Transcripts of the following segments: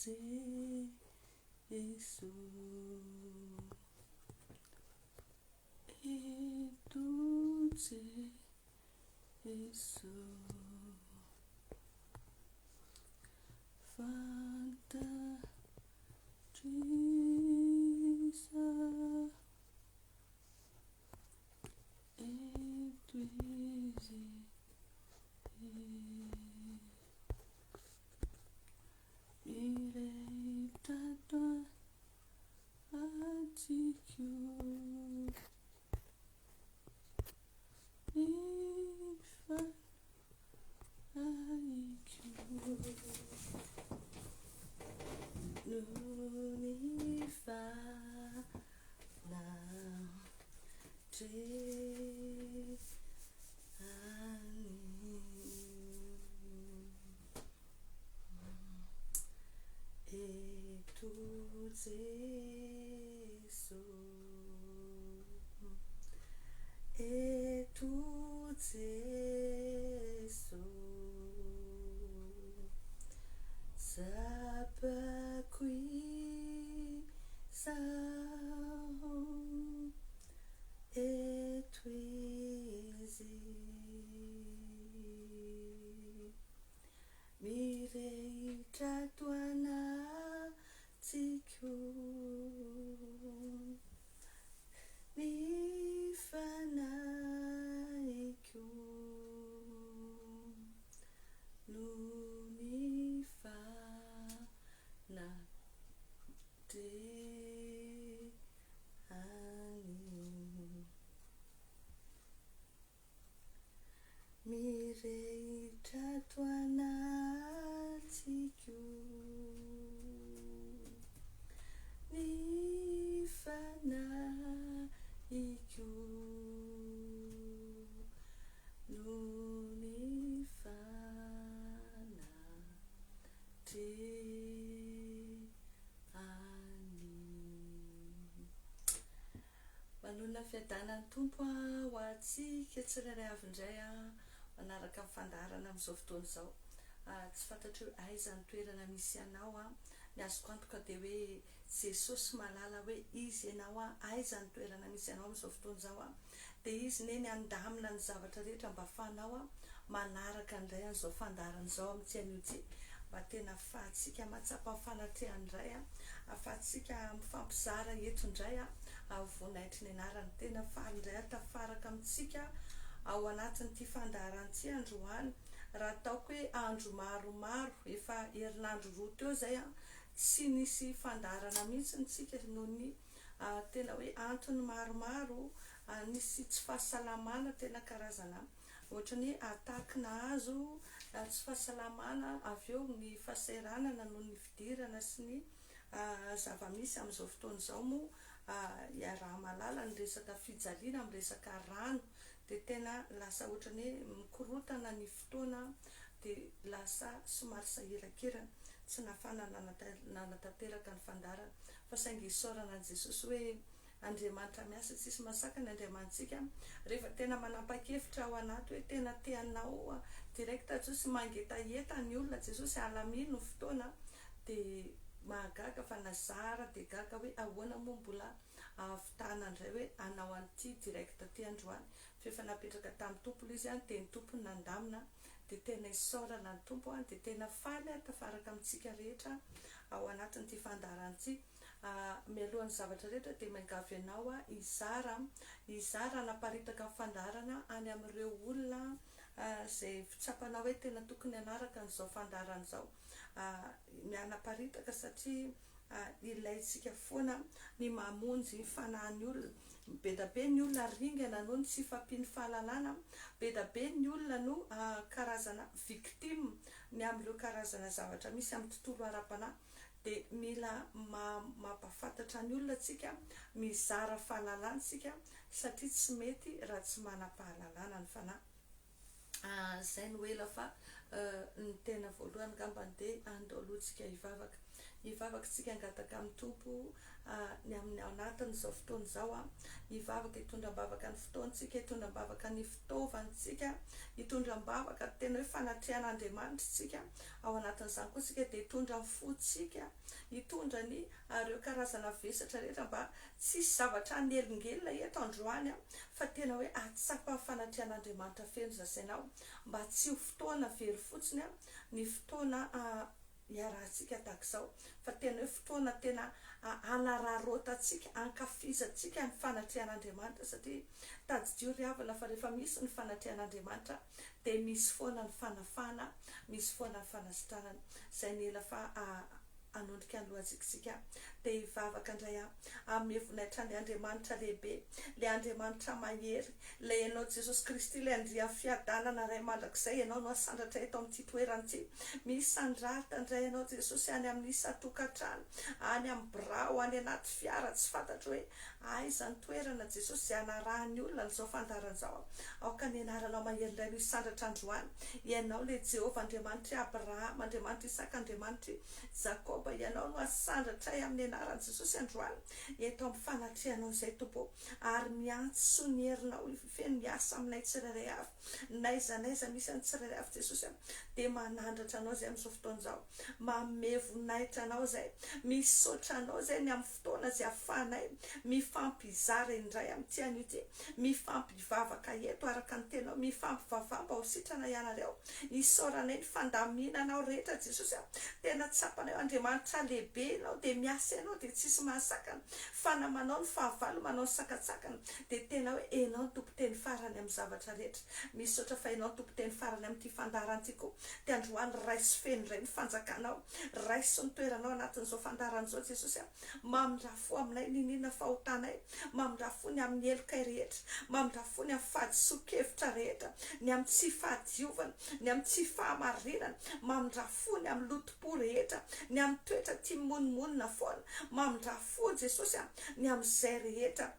Jeso Eto Jeso Fantatr'isa Eto Izy Mirehitra ato antsika Ny fanahiko No ny fanatrehany. Eto Jeso, eto Jeso, tsapako izaho, eto Izy. Mirehitra ato anatiko ny fanahiko noho ny fanatrehany. Mirehitra ato anatiko ny fanahiko noho ny fanatrehany. Manonona ny fiadanan'ny Tompo ho antsika tsirairay avy indray manaraka ny fandaharana amin'izao fotoana izao. Tsy fantatro hoe aiza ny toerana misy anao. Ny azoko antoka dia hoe Jesosy mahalala hoe iza ianao, aiza ny toerana misy anao amin'izao fotoana izao. Dia Izy anie ny handamina ny zavatra rehetra mba afahanao manaraka indray an'izao fandaharana izao amin'ity anio ity mba tena afahantsika mahatsapa ny fanatrehan'ny Ray, afahantsika mifampizara eto indray voninahitry ny anarany. Tena faly indray aho tafaraka amintsika ao anatin'ity fandaharana ity androany. Raha ataoko hoe andro maromaro, efa herinandro roa teo izay tsy nisy fandaharana mihitsy tsika noho ny tena hoe antony maromaro, nisy tsy fahasalamana tena karazana ohatran'ny hoe attaque nahazo, tsy fahasalamana, avy eo ny fahasahiranana noho ny fidirana sy ny zava-misy amin'izao fotoana izao moa iaraha-mahalala ny resaka fijaliana amin'ny resaka rano dia tena lasa ohatran'ny hoe mikorontana ny fotoana dia lasa somary sahirankirana, tsy nahafahana nanatanteraka ny fandaharana fa saingy isaorana an'i Jesosy hoe Andriamanitra miasa tsisy masaka ny Andriamanitsika rehefa tena manampakevitra ao anaty hoe tena te hanao direct Jesosy mangetaheta ny olona Jesosy alamino ny fotoana dia mahagaga fa na za ara dia gaga hoe ahoana moa mbola ahavitana indray hoe hanao an'ity direct ty androany fa efa napetraka tamin'ny Tompo ilay izy dia ny Tompo no nandamina dia tena isaorana ny Tompo dia tena faly aho tafaraka amintsika rehetra ao anatin'ity fandaharana ity. Mialohan'ny zavatra rehetra dia miangavy anao aho hizara, hizara hanaparitaka ny fandaharana any amin'ireo olona izay tsapanao hoe tena tokony hanaraka an'izao fandaharana izao. Mihanaparitaka satria ilaintsika foana ny mamonjy fanahin'ny olona. Be da be ny olona ringana noho ny tsy fahampian'ny fahalalana, be da be ny olona no karazana victime ny amin'ireo karazana zavatra misy amin'ny tontolo ara-panahy. Dia mila mampahafantatra ny olona tsika, mizara fahalalana tsika satria tsy mety raha tsy manam-pahalalana ny fanahy. Zay no ela fa ny tena voalohany angambany dia andao aloha tsika hivavaka. Hivavaka isika hangataka amin'ny Tompo ny amin'ny ao anatin'izao fotoana izao. Hivavaka hitondra am-bavaka ny fotoantsika, hitondra am-bavaka ny fitaovantsika, hitondra am-bavaka tena hoe fanatrehan'Andriamanitra isika. Ao anatin'izany koa isika dia hitondra ny fontsika, hitondra ny ireo karazana vesatra rehetra mba tsy hisy zavatra hanelingelina eto androany fa tena hoe hahatsapa ny fanatrehan'Andriamanitra feno izay sainao mba tsy ho fotoana very fotsiny ny fotoana iarahantsika tahaka izao fa tena hoe fotoana tena hanararaotantsika, hankafizantsika ny fanatrehan'Andriamanitra satria tadidio ry havana fa rehefa misy ny fanatrehan'Andriamanitra dia misy foana ny fanafahana, misy foana ny fanasitranana. Izay ny ela fa hanondrika ny lohantsika isika dia hivavaka indray aho. Hanome voninahitra an'ilay Andriamanitra lehibe, ilay Andriamanitra mahery, ilay Ianao Jesosy Kristy, ilay Andrian'ny fiadanana Ray mandrakizay, Ianao no asandratra eto amin'ity toerana ity. Misandrata indray Ianao Jesosy any amin'ny isan-tokantrano, any amin'ny birao, any anaty fiara, tsy fantatro hoe aiza ny toerana Jesosy izay hanarahan'ny olona an'izao fandaharana izao. Aoka ny anaranao mahery indray no hisandratra androany. Ianao ilay Jehovah Andriamanitr'i Abrahama, Andriamanitr'i Isaka, Andriamanitr'i Jakoba, Ianao no asandratray amin'ny anaran'i Jesosy androany eto amin'ny fanatrehanao izay Tompo ô, ary miantso ny herinao feno hiasa aminay tsirairay avy, n'aiza n'aiza misy an'ny tsirairay avy Jesosy a, dia manandratra Anao izay amin'izao fotoana izao, manome voninahitra Anao izay, misaotra Anao izay ny amin'ny fotoana izay ahafahanay mifampizara indray amin'ity anio ity, mifampivavaka eto araka ny teninao, mifampivavaha mba ho sitrana ianareo, Isaoranay ny fandaminanao rehetra Jesosy a! Tena tsapanay hoe Andriamanitra lehibe Ianao dia miasa Ianao dia tsisy mahasakana fa na manao ny fahavalo manao ny sakantsakana dia tena hoe Ianao no tompon-teny farany amin'ny zavatra rehetra. Misaotra fa Ianao no tompon-teny farany amin'ity fandaharana ity koa dia androany raiso feno indray ny fanjakanao, raiso ny toeranao anatin'izao fandaharana izao Jesosy a! Mamindrà fo aminay n'inon'inona fahotanay, mamindrà fo ny amin'ny helokay rehetra, mamindrà fo ny amin'ny fahadisoan-kevitra rehetra, ny amin'ny tsy fahadiovana, ny amin'ny tsy fahamarinana, mamindrà fo ny amin'ny lotom-po rehetra, ny amin'ny toetra tia mimonomonona foana, mamindrà fo Jesosy a, ny amin'izay rehetra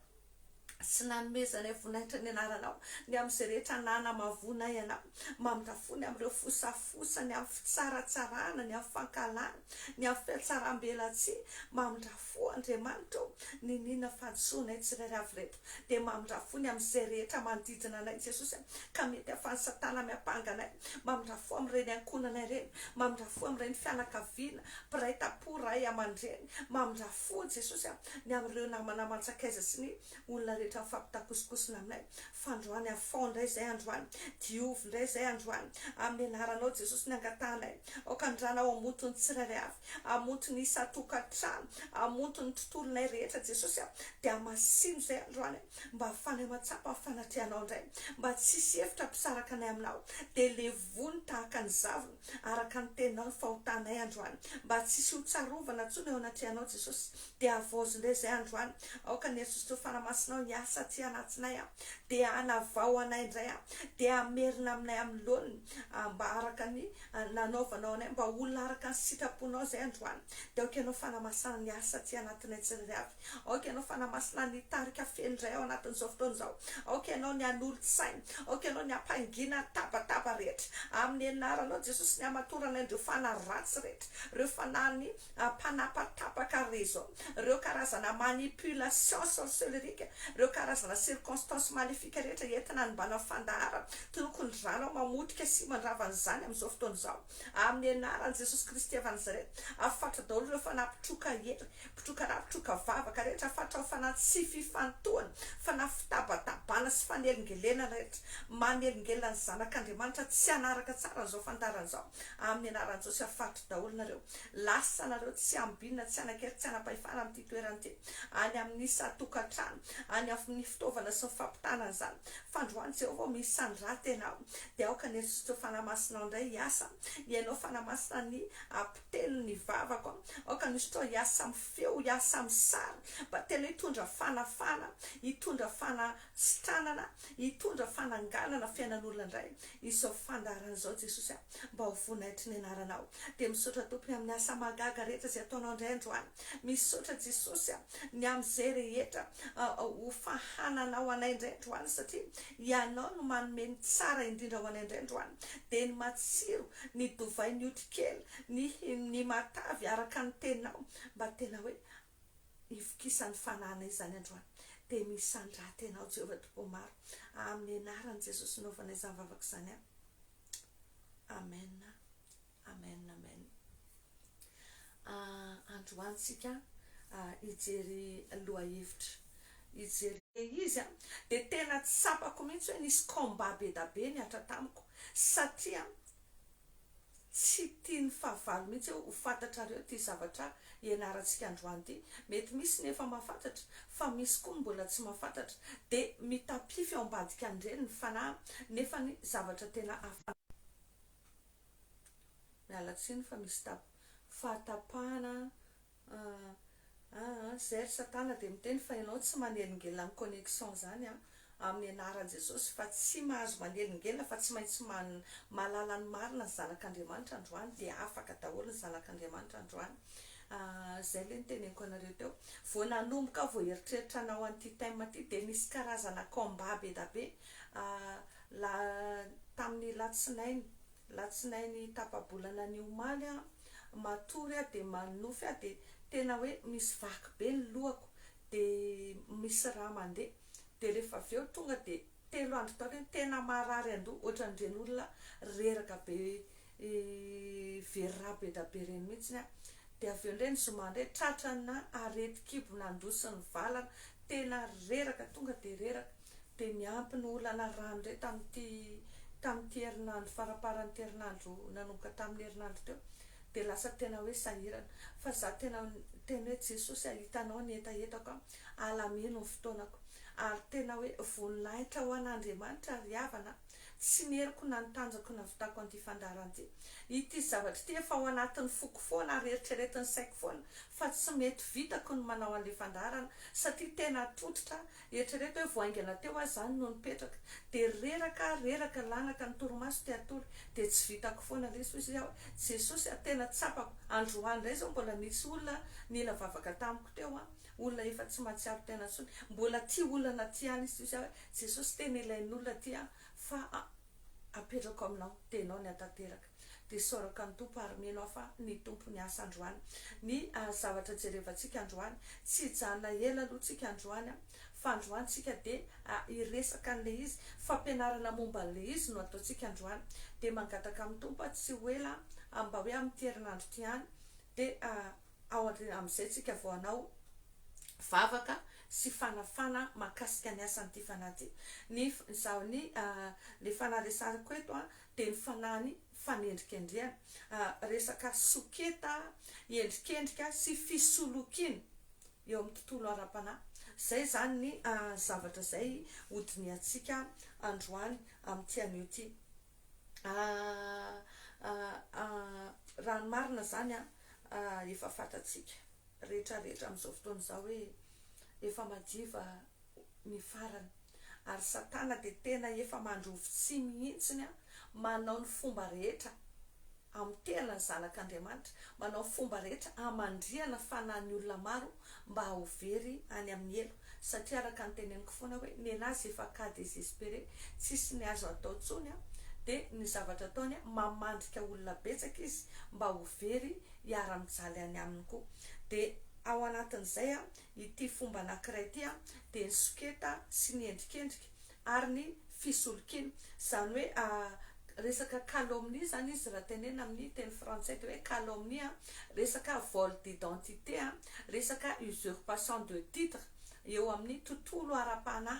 sy nanomezanay voninahitra ny anaranao, ny amin'izay rehetra nanamavoanay anao, mamindrà fo ny amin'ireo fosafosa, ny amin'ny fitsaratsarana, ny amin'ny fankahalana, ny amin'ny fihatsaram-belatsihy, mamindrà fo Andriamanitra ô, niniana fahadisoanay tsirairay avy ireto, dia mamindrà fo ny amin'izay rehetra manodidina anay Jesosy a, ka mety ahafahan'i satana miampanga anay, mamindrà fo amin'ireny ankohonanay ireny, mamindrà fo amin'ireny fianakaviana, mpiray tampo, ray aman-dreny, mamindrà fo Jesosy a, ny amin'ireo namana aman-tsakaiza sy ny olona rehetra mifampitakosokosona aminay. Fandroany afaho indray izay androany, diovy indray izay androany, amin'ny anaranao Jesosy ny angatahanay. Aoka ny ranao hamonto ny tsirairay avy, hamonto ny isan-tokantrano, hamonto ny tontolonay rehetra Jesosy a, dia hamasino izay androany mba hahafahanay mahatsapa ny fanatrehanao indray, mba tsy hisy hevitra hampisaraka anay aminao, dia levony tahaka ny zavona araka ny teninao ny fahotanay androany, mba tsy hisy ho tsarovana intsony eo anatrehanao Jesosy, dia havaozy indray izay androany, aoka ny Jesosy Fanahy Masinao hiasa aty anatinay an, dia hanavao anay indray an, dia hamerina aminay amin'ny laoniny mba araka ny nanaovanao anay, mba ho olona araka ny sitraponao izay androany, dia aoka Ianao Fanahy Masina ny hiasa aty anatinay tsirairay avy. Aoka Ianao Fanahy Masina ny hitarika feno indray ao anatin'izao fotoana izao. Aoka Ianao ny hanolo-tsaina. Aoka Ianao ny hampangina ny tabataba rehetra. Amin'ny anaranao Jesosy ny hamatorana an'ireo fanahy ratsy rehetra, ireo fanahin'ny mpanapatapaka réseau, ireo karazana manipulation sorcelerique, ireo karazana circonstances maléfiques rehetra entina hanimbana ny fandaharana. Tokony ny ranao mamotika sy mandrava an'izany amin'izao fotoana izao. Amin'ny anaran'i Jesosy Kristy avy Nazareta, afatra daholo ireo fanahy mpitroka hery, mpitroka ra, mpitroka vavaka rehetra, afatra ao fanahy tsy fifantohana, fanahy fitabatabana sy fanelingelenana rehetra, manelingelina ny zanak'Andriamanitra tsy hanaraka tsara an'izao fandaharana izao. Amin'ny anaran'i Jesosy afatra daholo nareo. Lasa nareo tsy ambinina, tsy hanan-kery, tsy hanam-pahefana amin'ity toerana ity, any amin'ny isan-tokantrano, any amin'ny fitaovana sy ny fampitana an'izany. Fandroany Jehovah ô, misandrata ianao. Dia aoka ny heritr'ireo Fanahy Masinao indray hiasa, Ianao Fanahy Masina ny hampiteny ny vavako, aoka ny hosotrao hiasa amin'ny feo, hiasa amin'ny sary, mba tena hitondra fanafana, hitondra fanasitranana, hitondra fananganana fiainan'olona indray izao fandaharana izao Jesosy a, mba ho voninahitry ny anaranao. Dia misaotra Tompo ny amin'ny asa mahagaga rehetra izay ataonao indray androany. Misaotra Jesosy a, ny amin'izay rehetra ho. fahananao anay indray androany satria Ianao no manome ny tsara indrindra ho anay indray androany, dia ny matsiro, ny dovay ny otrikely, ny ny matavy araka ny teninao, mba tena hoe hivokisan'ny fanahinay izany androany. Dia misandrata Ianao Jehovah Tompo maro, amin'ny anaran'i Jesosy naovanay izany vavaka izany an. Amen. Amen amen. Androany tsika hijery lohahevitra, hijery izy an, dia tena tsapako mihitsy hoe nisy combat be da be nihatra tamiko satria tsy tian'ny fahavalo mihitsy hoe ho fantatrareo ity zavatra ianarantsika androany ity. Mety misy ny efa mahafantatra fa misy koa ny mbola tsy mahafantatra. Dia mitapify ao ambadika an'ireny ny fanahy nefa ny zavatra tena Miala tsiny fa misy tap fahatapahana aa aa zay ry satana dia miteny fa ianao tsy manelingelina ny connexion zany an amin'ny anaran'i Jesosy fa tsy mahazo manelingelina fa tsy maintsy man mahalala ny marina ny zanak'Andriamanitra androany dia afaka daholo ny zanak'Andriamanitra androany aa zay le niteneniko anareo teo vao nanomboka aho vao eritreritra hanao an'ity thème ity dia nisy karazana combat be da be aa la tamin'ny latsinainy Latsinainy tapa-bolana ny omaly aho, matory aho dia manonofy aho dia tena hoe misy vaky be ny lohako dia misy rà mandeha dia rehefa avy eo tonga dia telo andro taoriana tena marary andoha ohatran'ireny olona reraka be very rà be da be ireny mihitsy aho dia avy eo indray ny zoma indray tratrana aretin-kibo nandoa sy nivalana tena reraka tonga dia reraka dia niampy ny olana rano indray tamin'ity tamin'ity herinandro faramparan'ity herinandro nanomboka tamin'ny herinandro teo dia lasa tena hoe sahirana fa za tena niteny hoe Jesosy a hitanao ny hetahetako a alamino ny fotoanako ary tena hoe voninahitra ho an'Andriamanitra ry havana a tsy ny heriko na ny tanjako nahavitako an'ity fandaharana ity ity zavatra ity efa ao anatin'ny foko foana ary eritreretin'ny saiko foana fa tsy mety vitako ny manao an'ilay fandaharana satria tena tototra Eritrereto hoe vao haingana teo aho izany no nipetraka, dia reraka aho, reraka, lanaka ny torimaso te hatory, dia tsy vitako foana ilay izy, hoy aho hoe, Jesosy a, tena tsapako, androany indray izao mbola nisy olona nila vavaka tamiko teo an, olona efa tsy mahatsiaro tena intsony, mbola tia olana ity ihany izy, hoy aho hoe, Jesosy tena ilain'olona ity an, fa apetrako aminao, dia ianao ny hatanteraka. Dia isaorako ny Tompo ary mino aho fa ny Tompo niasa androany. Ny zavatra jerevantsika androany, tsy hijanona ela aloha tsika androany fa androany tsika dia hiresaka an'ilay izy, fampianarana momba an'ilay izy no ataontsika androany. Dia mangataka amin'ny Tompo aho tsy ho ela mba hoe amin'ity herinandro ity ihany dia ao amin'izay tsika vao hanao vavaka sy fanafana mahakasika ny asan'ity fanahy ity. Ny izaho ny ilay fanahy resahiko eto dia ny fanahin'ny fanendrikendrehana, resaka soketa, endrikendrika sy fisolokiana eo amin'ny tontolo ara-panahy. Izay izany ny zavatra izay hodinihantsika androany amin'ity anio ity. Raha ny marina izany efa fantatsika rehetra rehetra amin'izao fotoana izao hoe efa madiva ny farany. Ary satana dia tena efa mandrovi-tsihy mihintsiny manao ny fomba rehetra hamotehana ny zanak'Andriamanitra, manao ny fomba rehetra hamandrihana fanahy ny olona maro mba ho very any amin'ny helo, satria araka ny teneniko foana hoe nenazy efa cas désespéré, tsisy ny azo atao tsony dia ny zavatra ataony mamandrika olona betsaka izy mba ho very hiara-mijaly any aminy koa. Dia ao anatin'izay Ity fomba anankiray ity dia ny soketa sy ny endrikendrika ary ny fisolokiana. Izany hoe resaka calomnie izany izy raha tenenina amin'ny teny frantsay dia hoe calomnie, resaka vol d'identité, resaka usurpation de titre eo amin'ny tontolo ara-panahy.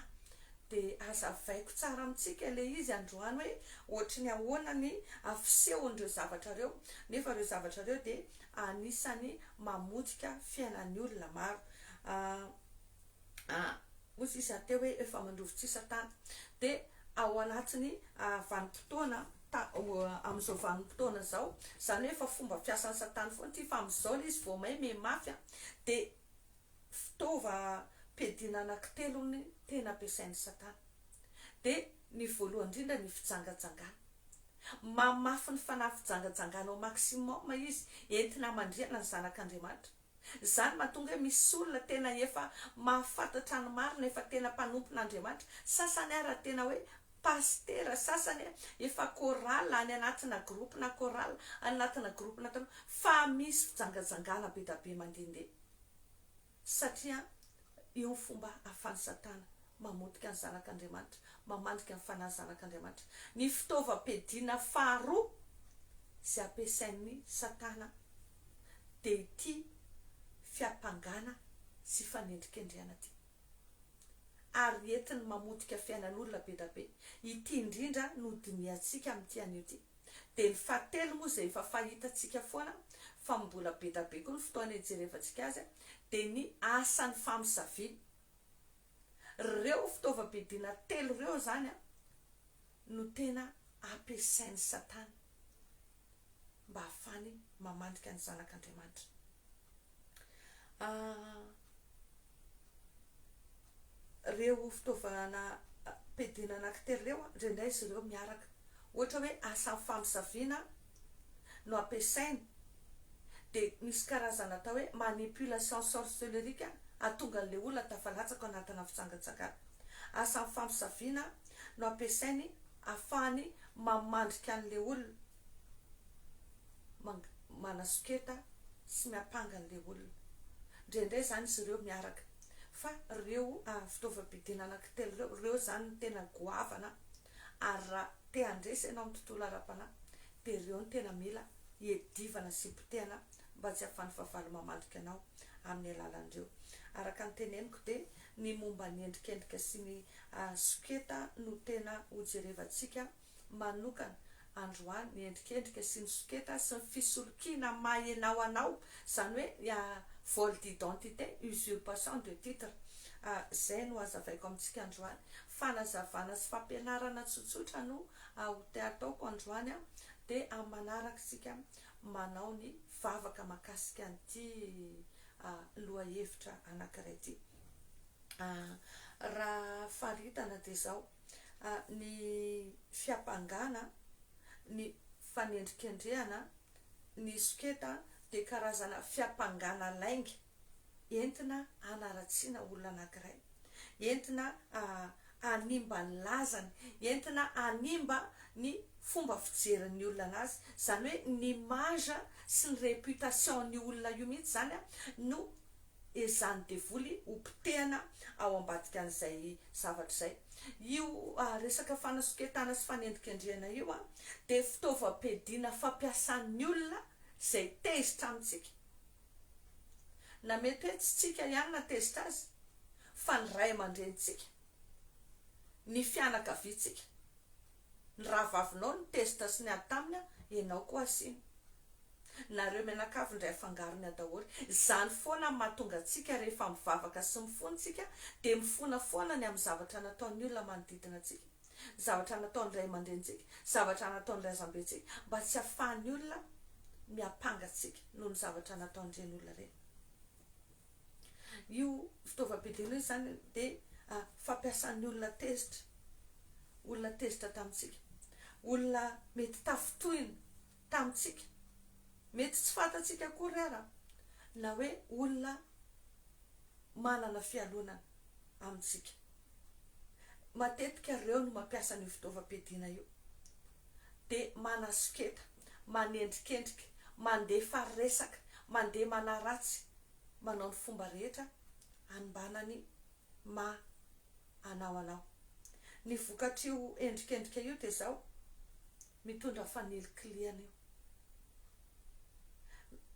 Dia hazavaiko tsara amintsika ilay izy androany hoe ohatry ny ahoana ny fisehon'ireo zavatra ireo, nefa ireo zavatra ireo dia anisan'ny mamotika fiainan'ny olona maro. Hoy sisa teo hoe efa mandrovi-tsihy satana. Dia ao anatin'ny vanim-potoana, amin'izao vanim-potoana izao, izany hoe efa fomba fiasan'i satana foana ity fa amin'izao ilay izy vao may mihamafy dia fitaovam-piadiana anankitelo ny tena ampiasain'i satana. Dia ny voalohany indrindra ny fijangajangana. Mamafy ny fanahy fijangajangana au maximum izy, entina hamandrihana ny zanak'Andriamanitra. Izany mahatonga hoe misy olona tena efa mahafantatra ny marina, efa tena mpanompon'Andriamanitra, sasany ara tena hoe pasitera, sasany efa chorale any anatina groupe na chorale, any anatina groupe na tanora, fa misy fijangajangana be da be mandehandeha. Satria io ny fomba ahafahan'i Satana mamotika ny zanak'Andriamanitra, mamandrika ny fanahy zanak'Andriamanitra. Ny fitaovam-piadiana faharoa izay ampiasain'i Satana dia ity fiampangana sy fanendrikendrehana ity. Ary entiny mamotika fiainan'olona be da be. Ity indrindra no dinihantsika amin'ity anio ity. Dia ny fahatelo moa izay efa fahitantsika foana fa mbola be da be koa ny fotoana hijerevantsika azy dia ny asan'ny famosaviana. Ireo fitaovam-piadiana telo ireo izany no tena ampiasain'i Satana mba hahafahany mamandrika ny zanak'Andriamanitra. Ireo fitaovana piadiana anankitelo ireo, indraindray izy ireo miaraka. Ohatra hoe asan'ny famosaviana no ampiasainy, dia misy karazana atao hoe manipulation sorcelerique hahatonga an'ilay olona tafalatsaka ao anatina fitsangantsangana. Asan'ny famosaviana no ampiasainy ahafahany mamandrika an'ilay olona. manasoketa sy miampanga an'ilay olona. Indraindray izany izy ireo miaraka. Fa ireo fitaovam-piadiana anankitelo ireo, ireo izany no tena goavana ary raha te handresy ianao amin'ny tontolo ara-panahy dia ireo no tena mila iadivana sy potehana mba tsy hahafahan'ny fahavalo mamandrika anao amin'ny alalan'ireo. Araka ny teneniko dia ny momba ny endrikendrika sy ny soketa no tena hojerevantsika manokana androany ny endrikendrika sy ny soketa sy ny fisolokiana maha enao anao, izany hoe vol d'identité, usurpation de titre. Izay no hazavaiko amintsika androany. Fanazavana sy fampianarana tsotsotra no ho te hataoko androany dia amin'ny manaraka isika manao ny vavaka mahakasika an'ity lohahevitra anankiray ity. Raha faritana dia izao. ny fiampangana, ny fanendrikendrehana, ny soketa dia karazana fiampangana lainga entina hanaratsiana olona anankiray, entina hanimba ny lazany, entina hanimba ny fomba fijerin'ny olona anazy, izany hoe ny image sy ny réputation-n'io olona io mihitsy izany no ezahan'ny devoly ho potehana ao ambadikan'izay zavatra izay. Io resaka fanasoketana sy fanendrikendrehana io dia fitaovam-piadiana fampiasan'ny olona izay tezitra amintsika. Na mety hoe tsy tsika ihany na tezitra azy fa ny ray aman-drenintsika, ny fianakaviantsika, ny rahavavinao no tezitra sy niady taminy, ianao koa asiana. Nareo mianakavy indray afangarony ao daholo. Izany foana no mahatonga antsika rehefa mivavaka sy mifona isika dia mifona foana ny amin'ny zavatra nataon'ny olona manodidina antsika, ny zavatra nataon'ny ray aman-drenintsika, zavatra nataon'ny razambentsika mba tsy hahafahan'ny olona miampanga antsika noho ny zavatra nataon'ireny olona ireny. Io fitaovam-piadiana io izany dia fampiasan'ny olona tezitra, olona tezitra tamintsika, olona mety tafintohina tamintsika, mety tsy fantatsika akory ara, na hoe olona manana fialonana amintsika. Matetika ireo no mampiasa an'io fitaovam-piadiana io. Dia manasoketa, manendrikendrika, mandefa resaka, mandeha manaratsy, manao ny fomba rehetra hanimbana ny maha anao anao. Ny vokatr'io endrikendrika io dia izao, mitondra fanilikilihana io.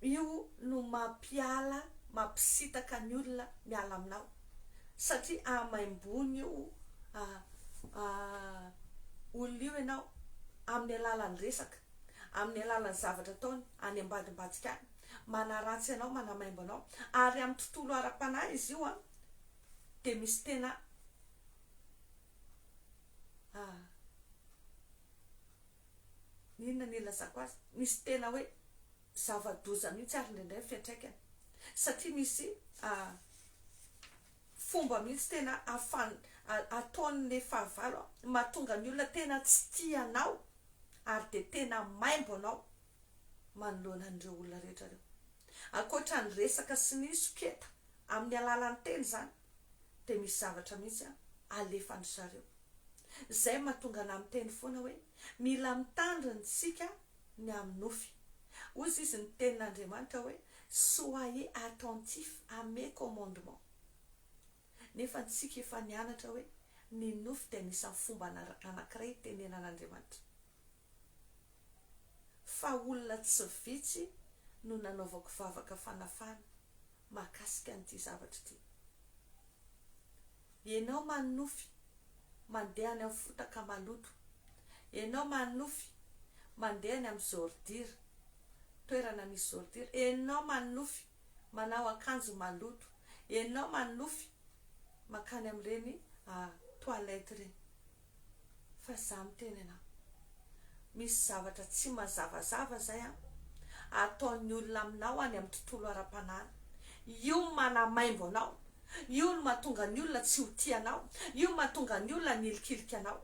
Io no mampiala, mampisitaka ny olona miala aminao. Satria hamaimbony io olona io ianao amin'ny alalan'ny resaka, amin'ny alalan'ny zavatra ataony any ambadimbadika any. Manaratsy anao, manamaimbo anao. Ary amin'ny tontolo ara-panahy izy io dia misy tena Inona no ilazako azy? Misy tena hoe zava-doza mihitsy ary indraindray ny fiantraikany. Satria misy fomba mihitsy tena ataon'ilay fahavalo mahatonga ny olona tena tsy tia anao ary dia tena maimbo anao manoloana an'ireo olona rehetra ireo. Ankoatra ny resaka sy ny soketa amin'ny alalan'ny teny izany dia misy zavatra mihitsy alefan-dry zareo. Izay mahatonga anah miteny foana hoe mila mitandrina isika ny amin'ny nofy. Hozy izy ny tenin'Andriamanitra hoe soyez attentifs à mes commandements. Nefa antsika efa nianatra hoe ny nofy dia anisan'ny fomba anankiray itenenan'Andriamanitra. Fa olona tsy vitsy no nanaovako vavaka fanafahana mahakasika an'ity zavatra ity. Ianao manonofy mandeha any amin'ny fotaka maloto. Ianao manonofy mandeha any amin'ny zôridira, toerana misy zôridira. Ianao manonofy manao akanjo maloto. Ianao manonofy mankany amin'ireny toilette ireny. Fa za miteny anao. Misy zavatra tsy mazavazava zay an, ataon'ny olona aminao any amin'ny tontolo ara-panahy. Io no manamaimbo anao, io no mahatonga ny olona tsy ho tia anao, io no mahatonga ny olona hanilikilika anao.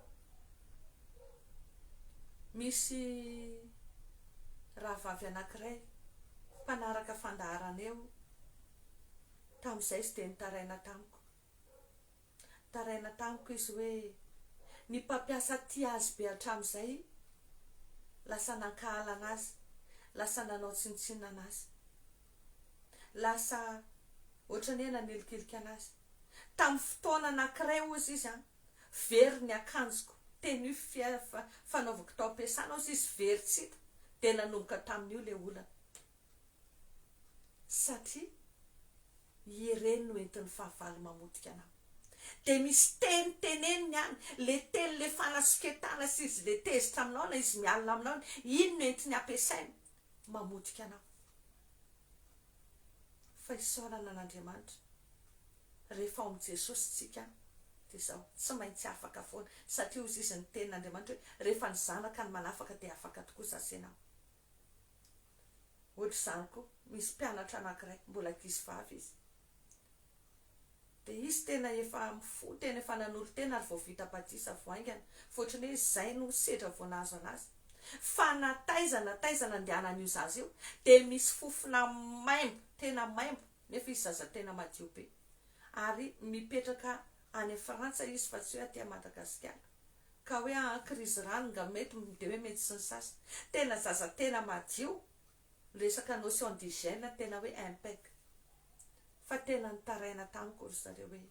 Misy rahavavy anankiray mpanaraka fandaharana eo tamin'izay izy dia nitaraina tamiko. Nitaraina tamiko izy hoe ny mpampiasa tia azy be hatramin'izay lasa nankahala anazy, lasa nanao tsinontsinona anazy. Lasa ohatran'ny hoe nanilikilika anazy. Tamin'ny fotoana anankiray hozy izy an, very ny akanjoko, tenue fanaovako tao am-piasana hozy izy very tsy hita, dia nanomboka tamin'io ilay olana. Satria Ireny no entin'ny fahavalo mamotika anao. Dia misy teny teneniny any, le teny le fanasoketana sy izy le tezitra aminao na izy mialona aminao iny no entiny ampiasainy mamotika anao. Fa isaorana an'Andriamanitra, rehefa ao amin'i Jesosy tsika dia izao, tsy maintsy afaka foana, satria hozy izy ny tenin'Andriamanitra hoe rehefa ny Zanaka no manafaka dia afaka tokoa zasy ianao. Ohatr'izany koa, misy mpianatra anankiray, mbola ankizivavy izy. Dia izy tena efa mifoha, tena efa nanolo-tena ary vao vita batisa vao haingana. Fa ohatran'ny hoe izay no sedra vao nahazo an'azy. Fa na taiza na taiza nandehanan'io zaza io, dia misy fofona maimbo, tena maimbo, nefa izy zaza tena madio be. Ary mipetraka any Frantsa izy fa tsy hoe aty Madagasikara. Ka hoe aa krizy rano nga mety de hoe mety sy ny sasany. Tena zaza tena madio, resaka notion d'hygiène tena hoe impec. Fa tena nitaraina tamiko ry zareo hoe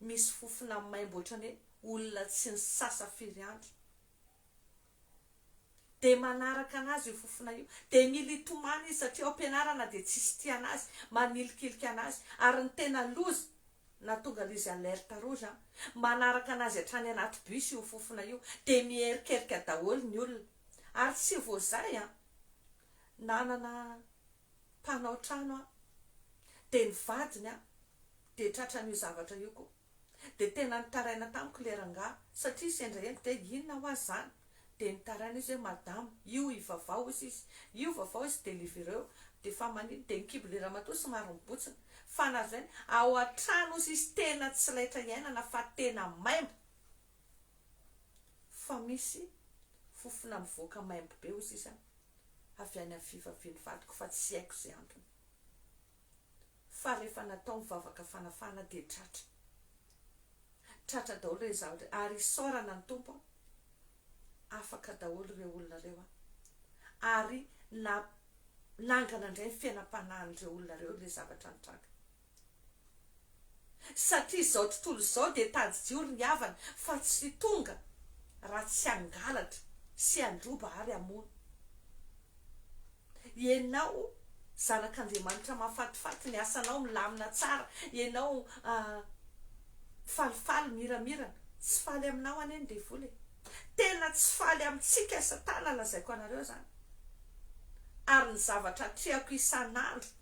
misy fofona maimbo ohatrany hoe olona tsy nisasa firy andro. Dia manaraka anazy io fofona io. Dia mila hitomany izy satria ao am-pianarana dia tsisy tia anazy, manilikilika anazy. Ary ny tena loza, nahatonga an'izy alerte rouge an, manaraka anazy hatrany anaty bus io fofona io. Dia miherikerika daholo ny olona. Ary tsy vao izay an, nanana mpanao trano aho, dia ny vadiny an, dia tratran'io zavatra io koa. Dia tena nitaraina tamiko le rangahy satria sendra henoko dia inona hoa zany? Dia nitaraina izy hoe madama io ivavao ozy izy, io vavao izy delivereo dia fa manino? Dia ny kibo le ramatoa somary mibotsina fa nahazo aina, ao an-trano ozy izy tena tsy laitra iainana fa tena maimbo fa misy fofona mivoaka maimbo be ozy izy an avy any amin'ny fivavian'ny vadiko fa tsy haiko ze antony. Fa rehefa natao ny vavaka fanafahana dia tratra. Tratra daholo ireny zavatra ireny. Ary isaorana ny Tompo an, afaka daholo ireo olona ireo an. Ary na nangana indray ny fiainam-panahin'ireo olona ireo ilay zavatra nitranga. Satria izao tontolo izao dia tadidio ry ny havana fa tsy tonga raha tsy hangalatra sy handroba ary hamono. Ianao zanak'Andriamanitra mahafatifaty ny asanao milamina tsara, ianao falifaly miramirana, tsy faly aminao anie ny devoly e! Tena tsy faly amintsika satana lazaiko anareo izany, ary ny zavatra atrehako isan'andro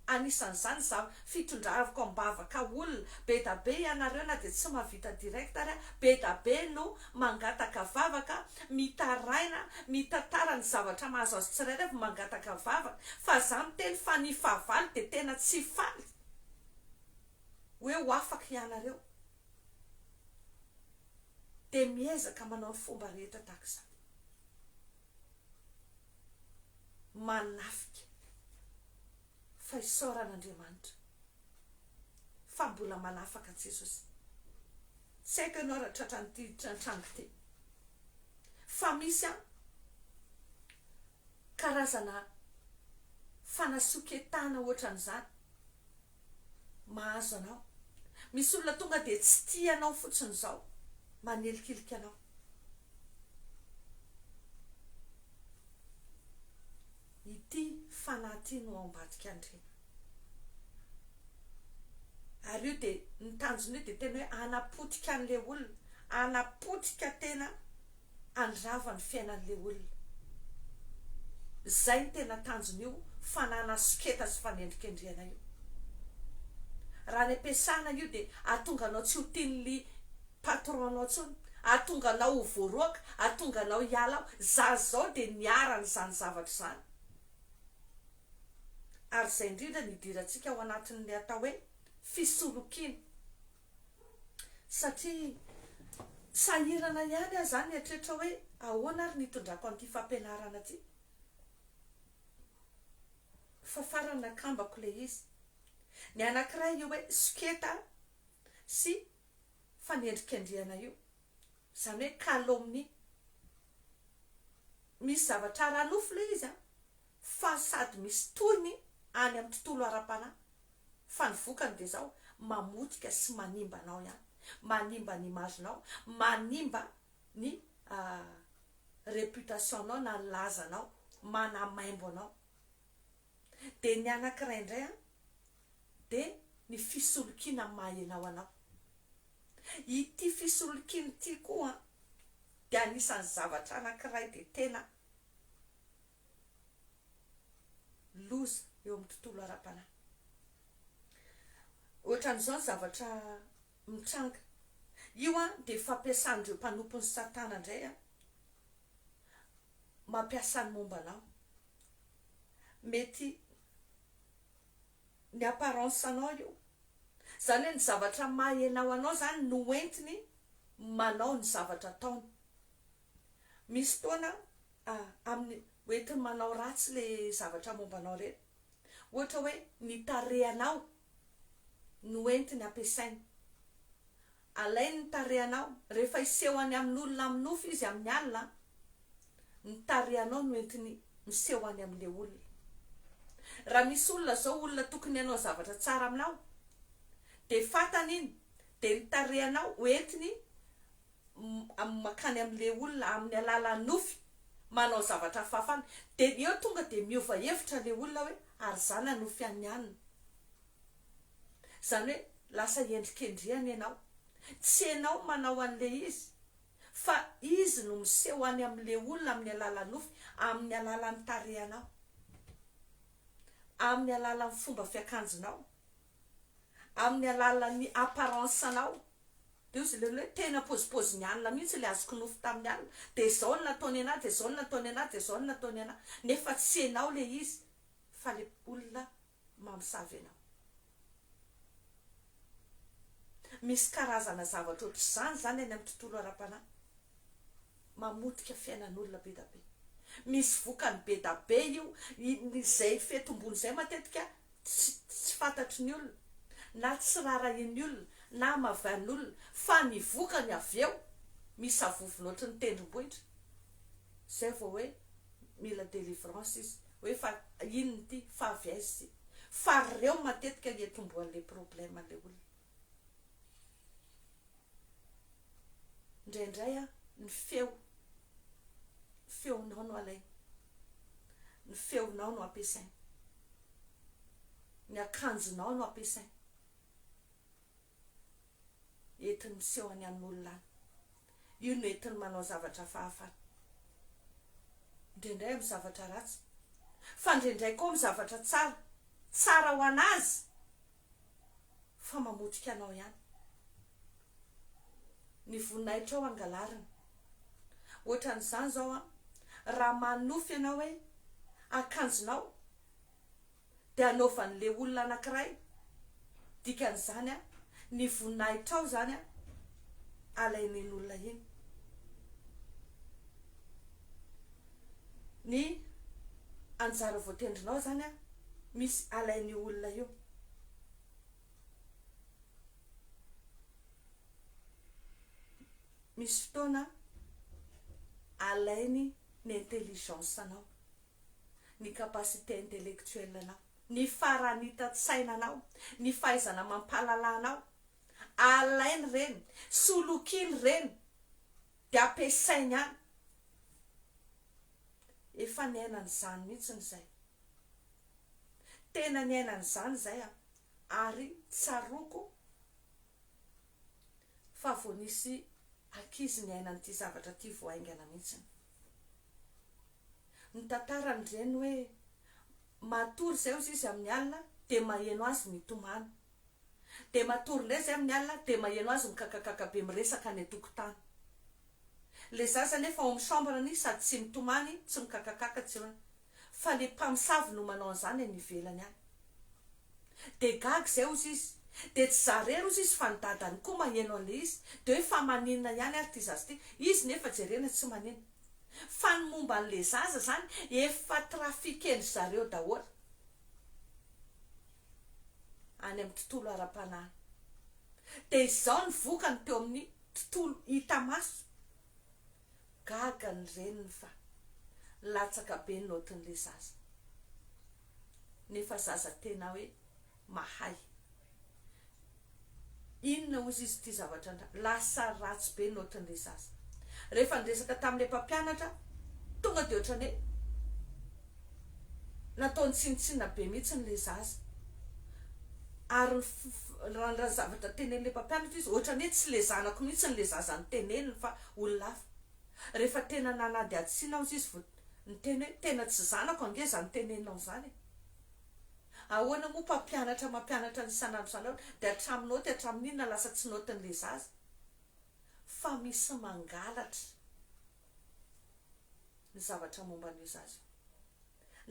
Anisan'izany izaho, fitondraviko am-bavaka olona, bedabe ianareo na dia tsy mahavita direct ary aho, bedabe no mangataka vavaka, mitaraina, mitantara ny zavatra mahazo azy tsirairay avy mangataka vavaka, fa za miteny fa ny fahavalo dia tena tsy faly hoe ho afaka ianareo, dia miezaka manao ny fomba rehetra tahaka izany. Manafika. Fa isaorana Andriamanitra fa mbola manafaka Jesosy. Tsy haiko ianao raha tratran'ity tranga ity. Fa misy an karazana fanasoketana ohatran'izany mahazo anao. Misy olona tonga dia tsy tia anao fotsiny izao, manilikilika anao. Ity fanahy ity no ao ambadika an'ireny. Ary io dia, ny tanjon'io dia tena hoe hanapotika an'ilay olona, hanapotika tena handrava ny fiainan'ilay olona. Izay no tena tanjon'io fanana soketa sy fanendrikendrehana io. Raha any am-piasana io dia hahatonga anao tsy ho tian'ny patron-nao intsony, hahatonga anao ho voaroaka, hahatonga anao hiala ao. Za izao dia niharan'izany zavatra izany. Ary izay indrindra no idirantsika ao anatin'ilay atao hoe fisolokiana. Satria sahirana ihany aho izany mieritreritra hoe ahoana ary ny hitondrako an'ity fampianarana ity. Fa farany nakambako ilay izy. Ny anankiray io hoe soketa sy fanendrikendrehana io. Izany hoe calomnie. Misy zavatra ara-nofo ilay izy an, fa sady misy tohiny any amin'ny tontolo ara-panahy. Fa ny vokany dia izao, mamotika sy manimba anao ihany. Manimba ny image-nao, manimba ny réputation-nao na ny lazanao, manamaimbo anao. Dia ny anankiray indray an, dia ny fisolokiana amin'ny maha ianao anao. Ity fisolokiana ity koa an, dia anisan'ny zavatra anankiray dia tena loza eo amin'ny tontolo ara-panahy. Ohatran'izao ny zavatra mitranga. Io an dia fampiasan'ireo mpanompon'i Satana indray an, mampiasa ny momba anao. Mety ny apparence anao io. Izany hoe ny zavatra maha ianao anao izany no entiny manao ny zavatra ataony. Misy fotoana amin'ny hoentiny manao ratsy le zavatra momba anao ireny. Ohatra hoe ny tarehanao no entiny ampiasainy. Alainy ny tarehanao, rehefa hiseho any amin'olona amin'ny nofy izy amin'ny alina, ny tarehanao no entiny miseho any amin'ilay olona. Raha misy olona izao olona tokony hanao zavatra tsara aminao, dia fantany iny, dia ny tarehanao hoentiny mankany amin'ilay olona amin'ny alalan'ny nofy, manao zavatra hafahafa, dia eo tonga dia miova hevitra ilay olona hoe ary za nanofy an'i anona. Izany hoe lasa endrikendrehana ianao. Tsy ianao manao an'ilay izy fa izy no miseho any amin'ilay olona amin'ny alalan'ny nofy, amin'ny alalan'ny tarehinao, amin'ny alalan'ny fomba fiakanjonao, amin'ny alalan'ny apparence-nao. Dia hozy ilay olona hoe tena pôzipôzin'i anona mihitsy ilay azoko nofy tamin'ny alina. Dia izao no nataony anah, dia izao no nataony anah, dia izao no nataony anah. Nefa tsy ianao ilay izy fa ilay olona mamosavy anao. Misy karazana zavatra ohatr'izany izany any amin'ny tontolo ara-panahy. Mamotika fiainan'olona be da be. Misy vokany be da be io, izay fetombony izay matetika tsy tsy fantatry ny olona, na tsy rarahian'ny olona, na hamavain'olona, fa ny vokany avy eo misavovona ohatry ny tendrombohitra. Izay vao hoe mila délivrance izy, hoe fa inona ity, fa avy aiza ity. Fa reo matetika hiatombohan'le problème an'le olona. Indraindray an, ny feo, ny feonao no alainy, ny feonao no ampiasainy, ny akanjonao no ampiasainy, entiny miseho any amin'olona any. Io no entiny manao zavatra hafahafa any. Indraindray amin'ny zavatra ratsy, fa indraindray koa amin'ny zavatra tsara, tsara ho an'azy. fa mamotika anao ihany. Ny voninahitrao angalarina. Ohatran'izany izao an, raha manofy ianao hoe akanjonao dia anaovan'ilay olona anankiray, dikan'izany an, ny voninahitrao izany an, alain'iny olona iny. Ny anjara voatendrinao izany an. Misy alain'io olona io. Misy fotoana alainy ny intelligence anao, ny capacité intellectuelle anao, ny faranita-tsainanao, ny fahaizana mampahalala anao. Alainy ireny, solokiany ireny, dia ampiasainy any. Efa niaina an'izany mihitsy izay. Tena niaina an'izany izay aho ary tsaroako fa vao nisy ankizy niaina an'ity zavatra ity vao haingana mihitsy. Nitantara ny reniny hoe matory izay hozy izy amin'ny alina dia maheno azy mitomany. Dia matory indray izay amin'ny alina dia maheno azy mikakakaka be miresaka any an-tokotany. Le zaza nefa ao amin'ny chambre-ny sady tsy mitomany, tsy mikakakaka, tsy fa le mpamosavy no manao an'izany any ivelany any. De gaga izay ozy izy, de tsy za rery ozy izy fa ny dadany koa maheno an'le izy, de hoe fa maninona ihany ary ity zaza ity, izy nefa jerena tsy maninona. Fa ny momba an'le zaza zany efa trafiquer-ndry zareo daholo any amin'ny tontolo ara-panahy. De izao ny vokany teo amin'ny tontolo hita maso. Gaga ny reniny fa latsaka be ny naotin'ilay zaza. Nefa zaza tena hoe mahay. Inona hozy izy ity zavatra ndra. Lasa ratsy be ny naotin'ilay zaza. Rehefa niresaka tamin'ilay mpampianatra, tonga dia ohatran'ny hoe nataony tsinontsinona be mihitsy ilay zaza. Ary ny raha ny zavatra tenenin'ilay mpampianatra izy, ohatran'ny hoe tsy ilay zanako mihitsy ilay zaza noteneniny fa olona hafa. Rehefa tena nanadihady saina hozy izy vao niteny hoe tena tsy zanako ange izany teneninao izany e. Ahoana moa mpampianatra mampianatra ny isan'andro isan'andro dia hatramin'ny naoty hatramin'ny inona lasa tsy naotin'ilay zaza. Fa misy mangalatra ny zavatra momba an'io zaza io.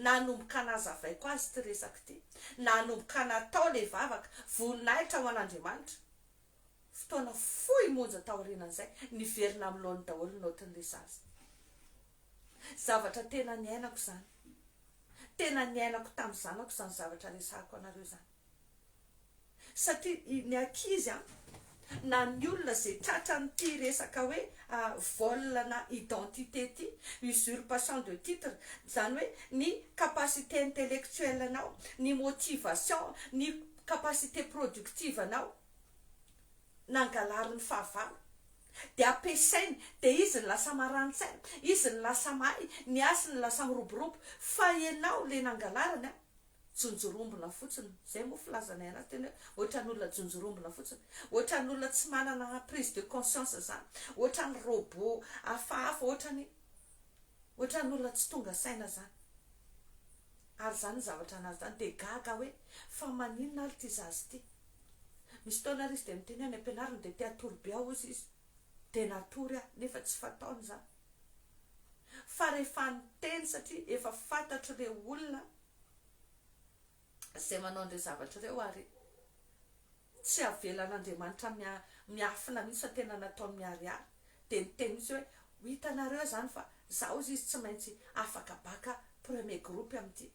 Nanomboka nazavaiko azy ity resaka ity, nanomboka natao ilay vavaka, voninahitra ho an'Andriamanitra. Fotoana fohy monja taorianan'izay, niverina amin'ny laoniny daholo ny naotin'ilay zaza. Zavatra tena niainako izany. Tena niainako tamin'ny zanako izany zavatra resahako anareo izany. Satria ny ankizy an, na ny olona izay tratran'ity resaka hoe vol na identité ity, usurpation de titre, izany hoe ny capacité intellectuelle anao, ny motivation, ny capacité productive anao, nangalarin'ny fahavalo, dia ampiasainy, dia izy no lasa marani-tsaina, izy no lasa mahay, ny azy no lasa miroborobo, fa ianao le nangalariny an, jonjorombina fotsiny, zay moa filazanay anazy tena hoe ohatran'ny olona jonjorombina fotsiny, ohatran'ny olona tsy manana prise de conscience zany, ohatran'ny robot hafahafa, ohatran'ny ohatran'ny olona tsy tonga saina zany. Ary zany ny zavatra anazy zany, dia gaga hoe fa maninona ary ity zaza ity? Misy fotoana ary izy dia miteny hoe any am-pianarana dia te hatory be aho hozy izy, dia natory aho, nefa tsy fataony izany. Fa rehefa niteny satria efa fantatr'ireo olona izay manao an'ireo zavatra ireo ary tsy avelan'Andriamanitra miafina mihitsy fa tena nataony miharihary dia niteny mihitsy hoe ho hitanareo izany fa za hozy izy tsy maintsy afaka baka premier groupe amin'ity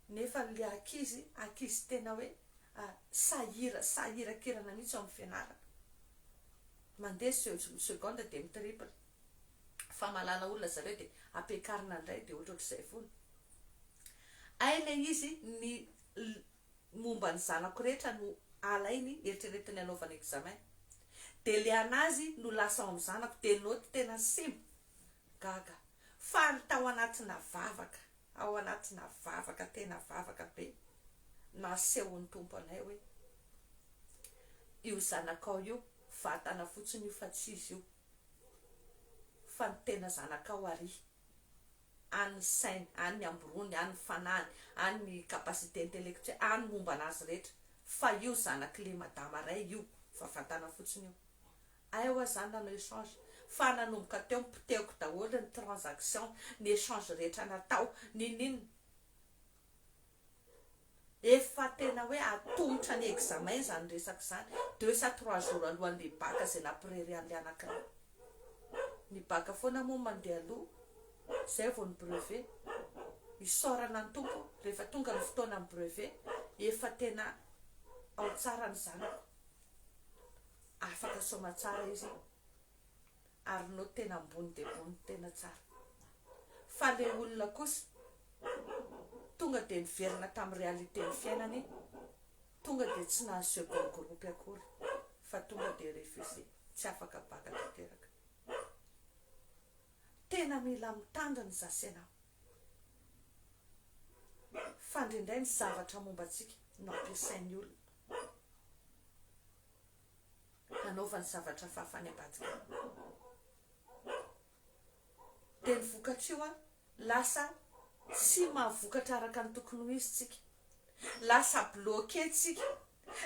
nefa le ankizy ankizy tena hoe sahira sahirakirana mihitsy ao amin'ny fianarana mandeha seconde dia mi-triple fa mahalala olona zareo dia ampiakarina indray dia ohatrohatr'izay foana. Hay ilay izy ny momba ny zanako rehetra no alainy eritreretiny hanaovana examen. Dia le anazy no lasa ao amin'ny zanako dia naoty tena simba. Gaga. Fa ny tao anatina vavaka, ao anatina vavaka tena vavaka be nasehon'ny Tompo anay hoe io zanakao io vatana fotsiny io fa tsy izy io. fa ny tena zanakao ary any ny sainy, any ny amborony, any ny fanahiny, any ny capacité intellectuelle, any momba anazy rehetra, fa io zanak'le madama ray io fa vatana fotsiny io. Hay hoa zany nanao échange, fa nanomboka teo nipotehiko daholo ny transaction, ny échange rehetra natao, n'inon'inona. Efa tena hoe atomotra ny examen izany resaka izany, deux sa trois jours alohan'le bac izay nampirery an'le anankiray. Ny bac foana moa mandeha aloha, izay vao ny brevet. Isaorana ny Tompo rehefa tonga ny fotoanan'ny brevet, efa tena ao tsara ny zanako. Afaka soamatsara izy ary note tena ambony dia ambony tena tsara. Fa le olona kosa tonga dia niverina tamin'ny réalité ny fiainany, tonga dia tsy nahazo second groupe akory fa tonga dia refusé, tsy afaka bac tanteraka. Tena mila mitandrina zasy ianao. Fa indraindray ny zavatra momba antsika no ampiasain'ny olona hanaovany zavatra hafahafa any ambadika any. Dia ny vokatr'io an, lasa tsy mahavokatra araka ny tokony ho izy tsika. Lasa bloqué tsika.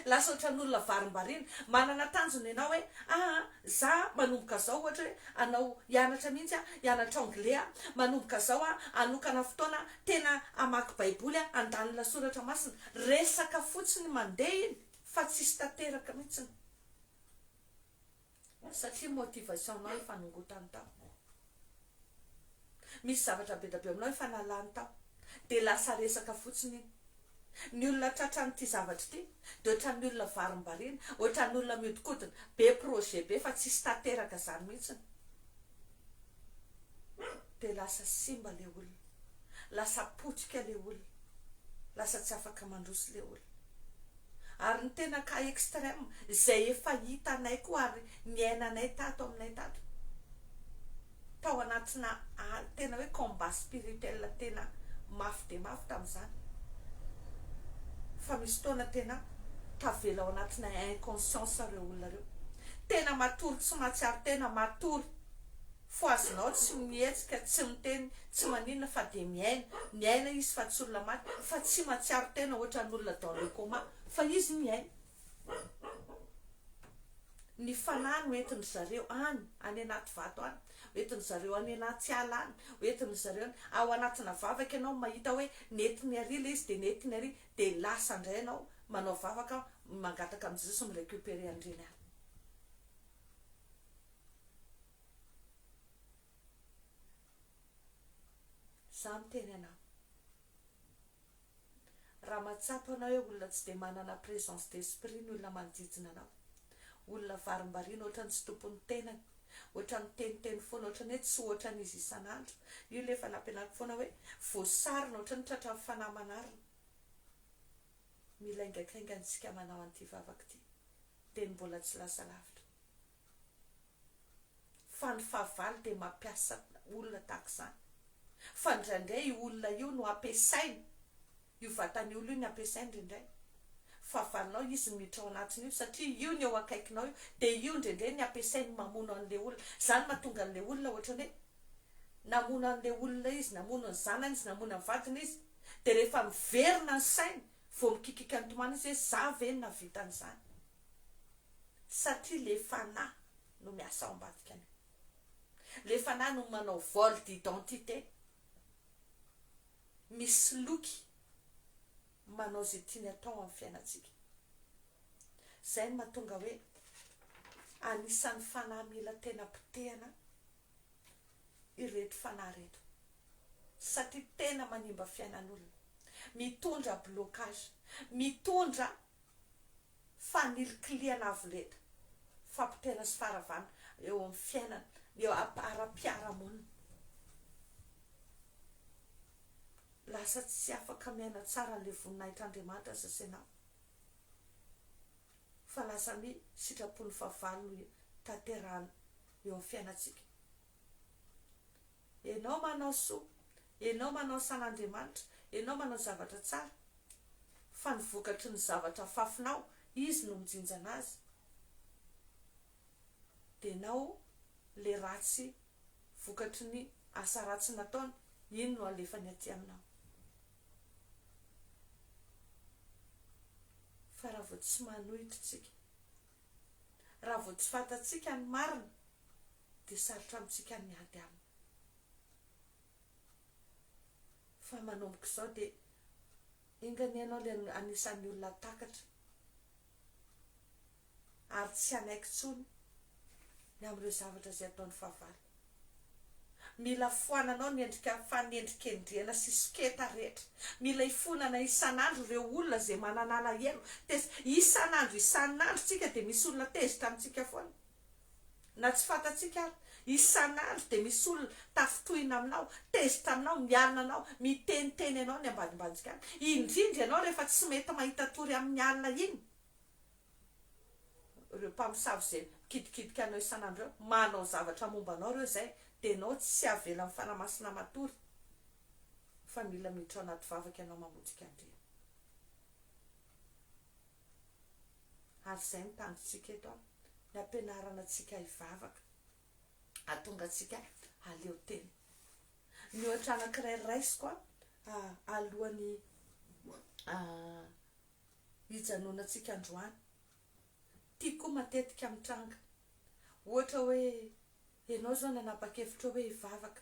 Lasa ohatran'olona varimbariana. Manana tanjona ianao hoe aa za manomboka zao ohatra hoe hanao hianatra mihitsy aho, hianatra anglais aho, manomboka zao aho hanokana fotoana tena hamaky baiboly aho, handalina soratra masina. Resaka fotsiny mandeha iny fa tsisy tanteraka mihitsiny. Satria motivation nao efa nongotany tao. Misy zavatra be da be aminao efa nalany tao. Dia lasa resaka fotsiny iny. Ny olona tratran'ity zavatra ity dia ohatran'ny olona varimbariana, ohatran'ny olona mihodinkodina, be projet be fa tsisy tanteraka zany mihitsiny. Dia lasa simba le olona. Lasa potika le olona. Lasa tsy afaka mandroso le olona. Ary ny tena cas extrême izay efa hitanay koa ary niainanay tato aminay tato, tao anatina tena hoe combat spirituel tena mafy dia mafy tamin'izany, fa misy fotoana tena tavela ao anatina inconscience ireo olona ireo. Tena matory tsy mahatsiaro tena, matory. Fohazinao tsy mihetsika, tsy miteny, tsy maninona fa dia miaina, miaina izy fa tsy olona maty, fa tsy mahatsiaro tena ohatran'ny olona dans le coma, fa izy miaina. Ny fanahy no entin-dry zareo any, any anaty vato any, hoentin-dry zareo any anaty ala any, hoentin-dry zareo any, ao anatina vavaka ianao mahita hoe nentiny ary ilay izy dia nentiny ary, dia lasa indray ianao manao vavaka mangataka amin'i Jesosy mi-recuperer an'ireny any. Za miteny anao. Raha mahatsapa anao hoe olona tsy dia manana présence d'esprit ny olona manodidina anao, olona varimbariana ohatran'ny tsy tompon'ny tenany, ohatran'ny miteniteny foana, ohatran'ny hoe tsy ohatran'izy isan'andro, io ilay efa nampianariko foana hoe voasarona ohatran'ny tratran'ny fanahy manarina. Mila haingankaingana isika manao an'ity vavaka ity, dia ny mbola tsy lasa lavitra. Fa ny fahavalo dia mampiasa olona tahaka izany. Fa indraindray io olona io no ampiasainy, io vatan'io olona io no ampiasainy indraindray. Fahavalonao izy no miditra ao anatin'io satria io no eo akaikinao io, dia io indraindray no ampiasainy mamono an'ilay olona. Izany no mahatonga an'ilay olona ohatran'ny hoe namono an'ilay olona izy, namono ny zanany izy, namono ny vadiny izy, dia rehefa miverina ny sainy vao mikikika ny tomany izy hoe za ve no nahavita an'izany. Satria le fanahy no miasa ao ambadika an'io. Le fanahy no manao vol d'identité. Misoloky manao izay tiany atao amin'ny fiainantsika. Izay no mahatonga hoe anisan'ny fanahy mila tena potehana ireto fanahy ireto. Satria tena manimba fiainan'olona. Mitondra blocage. Mitondra fanilikilihana avo lenta, fampotehana sy faharavana eo amin'ny fiainana, eo ara-piarahamonina. Lasa tsy afaka miaina tsara an'ilay voninahitr'Andriamanitra aza ianao, fa lasa ny sitrapon'ny fahavalo no tanterahana eo amin'ny fiainantsika. Ianao manao soa, ianao manao san'Andriamanitra, ianao manao zavatra tsara, fa ny vokatry ny zavatra afafinao, Izy no mijinjana azy, dia ianao le ratsy vokatry ny asa ratsy nataony, iny no alefany aty aminao. Fa raha vao tsy manohitra isika, raha vao tsy fantatsika ny marina, dia sarotra amintsika ny miady aminy. Fa manomboka izao dia enga anie ianao ilay anisan'ny olona takatra ary tsy hanaiky intsony ny amin'ireo zavatra izay ataon'ny fahavalo. Mila foananao ny endrika fanendrikendrehana sy soketa rehetra. Mila ifonana isan'andro ireo olona izay manana alahelo. Tezitra. Isan'andro isan'andro tsika dia misy olona tezitra amintsika foana. Na tsy fantatsika ary. Isan'andro dia misy olona tafintohina aminao, tezitra aminao, mialona anao, miteniteny anao ny ambadimbadika any. Indrindra ianao rehefa tsy mety mahita tory amin'ny alina iny. Ireo mpamosavy izay mikidikidiky anao isan'andro ireo, manao zavatra momba anao ireo izay, dia ianao tsy avelan'ny Fanahy Masina matory fa mila miditra ao anaty vavaka ianao mamotika an'ireny. Ary izay no tanjontsika eto an, ny hampianarana antsika hivavaka, hahatonga antsika hahaleo tena. Ny ohatra anankiray raisiko an, alohan'ny hijanonantsika androany, ity koa matetika mitranga, ohatra hoe Ianao izao nanapa-kevitra hoe hivavaka,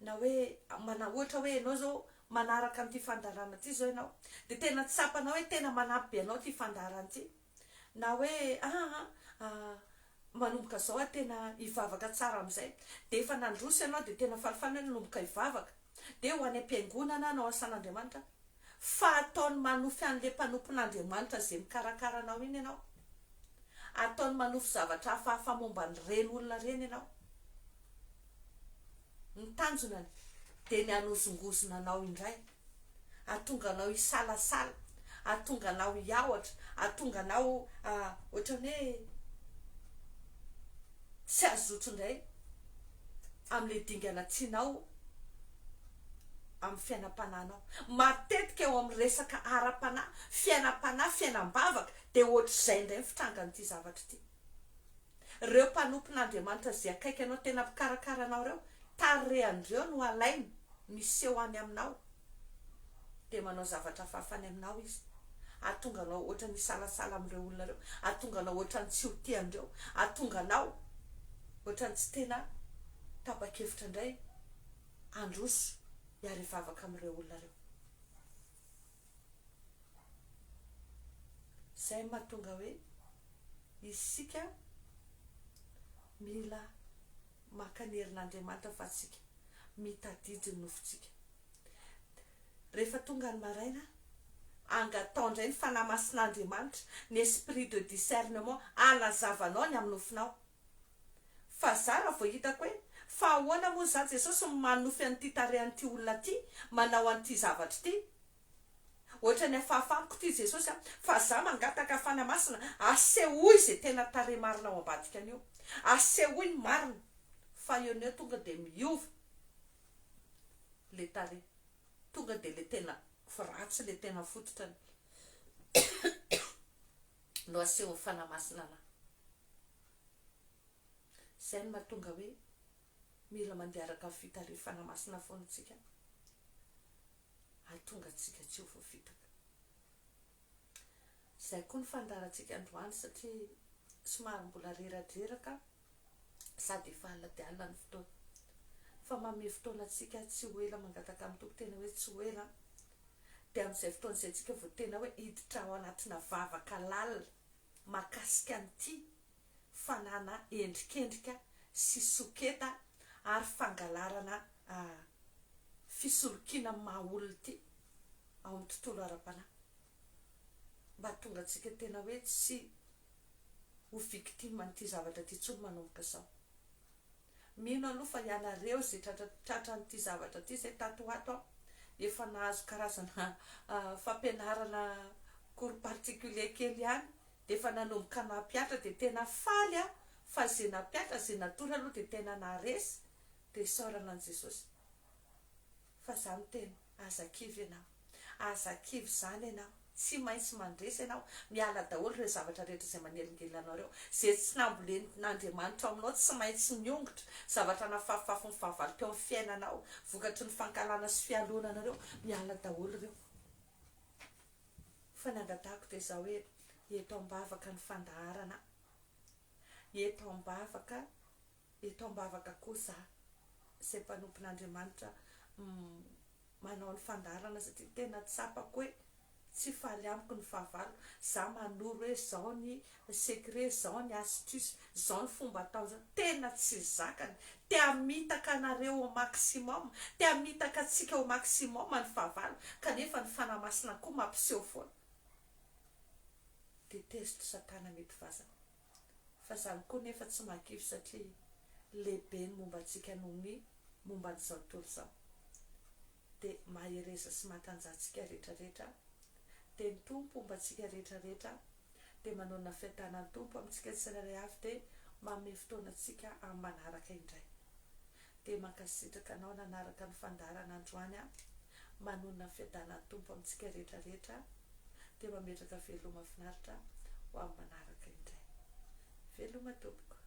na hoe mana ohatra hoe ianao izao manaraka an'ity fandaharana ity izao ianao, dia tena tsapanao hoe tena manampy be anao ity fandaharana ity, na hoe aa manomboka izao aho tena hivavaka tsara amin'izay, dia efa nandroso ianao dia tena falifaly hoe nanomboka hivavaka, dia ho any am-piangonana hanao asan'Andriamanitra, fa ataony manofy an'ilay mpanompon'Andriamanitra izay mikarakara anao iny ianao. Ataony manofy zavatra hafahafa momba an'ireny olona ireny ianao. Ny tanjonany dia ny hanozongozona anao indray, hahatonga anao hisalasala, hahatonga anao hiahotra, hahatonga anao ohatran'ny hoe tsy hazoto indray amin'ilay dingana tianao amin'ny fiainam-panahinao. Matetika eo amin'ny resaka ara-panahy, fiainam-panahy, fiainam-bavaka dia ohatr'izay indray ny fitrangan'ity zavatra ity. Ireo mpanompon'Andriamanitra izay akaiky anao, tena mpikarakara anao ireo, tarehan'ireo no alainy miseho any aminao, dia manao zavatra hafahafa any aminao izy. Hahatonga anao ohatran'ny hisalasala amin'ireo olona ireo, hahatonga anao ohatran'ny tsy ho tia an'ireo, hahatonga anao ohatran'ny tsy tena tapa-kevitra indray handroso hiara-hivavaka amin'ireo olona ireo. Izay no mahatonga hoe isika mila maka ny herin'Andriamanitra fa tsika mitadidy ny nofontsika. Rehefa tonga ny maraina, angatao indray ny Fanahy Masin'Andriamanitra, ny esprit de discernement hanazava anao ny amin'ny nofinao. Fa za raha vao hitako hoe fa ahoana moa za Jesosy no manofy an'ity tarehan'ity olona ity manao an'ity zavatra ity? Ohatran'ny hafahafa amiko ity Jesosy a! Fa za mangataka Fanahy Masina asehoy ze tena tarehy marina ao ambadika an'io. Asehoy ny marina. Fa eo no eo tonga dia miova le tarehy. Tonga dia le tena ratsy le tena fototrany no asehon'ny Fanahy Masina anah. Izay no mahatonga hoe mila mandeha araka ny fitarihan'ny Fanahy Masina foana isika hahatonga antsika tsy ho voafitaka. Izay koa ny fandaharantsika androany satria somary mbola reradreraka sady efa alina dia alina ny fotoana. Fa manome fotoana antsika tsy ho ela mangataka amin'ny Tompo tena hoe tsy ho ela dia amin'izay fotoana izay tsika vao tena hoe hiditra ao anatina vavaka lalina mahakasika an'ity fanana endrikendrika sy soketa ary fangalarana fisolokiana amin'ny maha olona ity ao amin'ny tontolo ara-panahy mba hahatonga antsika tena hoe tsy ho victime an'ity zavatra ity intsony manomboka izao. Mino aloha fa ianareo izay tratra tratran'ity zavatra ity izay tato ho ato efa nahazo karazana fampianarana cours particulier kely ihany dia efa nanomboka nampihatra dia tena faly aho fa izay nampihatra izay natory aloha dia tena naharesy dia isaorana an'i Jesosy fa za miteny aza kivy ianao aza kivy izany ianao tsy maintsy mandresy ianao miala daholo ireo zavatra rehetra izay manelingelina anao ireo izay tsy nambolen'Andriamanitra ao aminao tsy maintsy miongotra zavatra nafafifafin'ny fahavalo teo amin'ny fiainanao vokatry ny fankahalana sy fialonana ireo miala daholo ireo Fa ny angatahako dia izao hoe eto am-bavaka ny fandaharana, eto am-bavaka, eto am-bavaka koa za izay mpanompon'Andriamanitra manao ny fandaharana satria tena tsapako hoe. Tsy faly amiko ny fahavalo, za manoro hoe zao ny secret, zao ny astuce, zao ny fomba atao zao, tena tsy zakany, te hamitaka anareo au maximum, te hamitaka antsika au maximum ny fahavalo, kanefa ny Fanahy Masina koa mampiseho foana. Dia tezitra satana mety vazana. Fa zany koa nefa tsy mahakivy satria lehibe ny momba antsika noho ny momba an'izao tontolo izao. Dia mahereza sy matanjaha antsika rehetra rehetra. Dia ny Tompo homba antsika rehetra rehetra. Dia manonona fiadanan'ny Tompo amintsika tsirairay avy dia manome fotoana antsika amin'ny manaraka indray. Dia mankasitraka anao nanaraka ny fandaharana androany aho. Manonona ny fiadanan'ny Tompo amintsika rehetra rehetra. Dia mametraka veloma finaritra ho amin'ny manaraka indray. Veloma tompoko.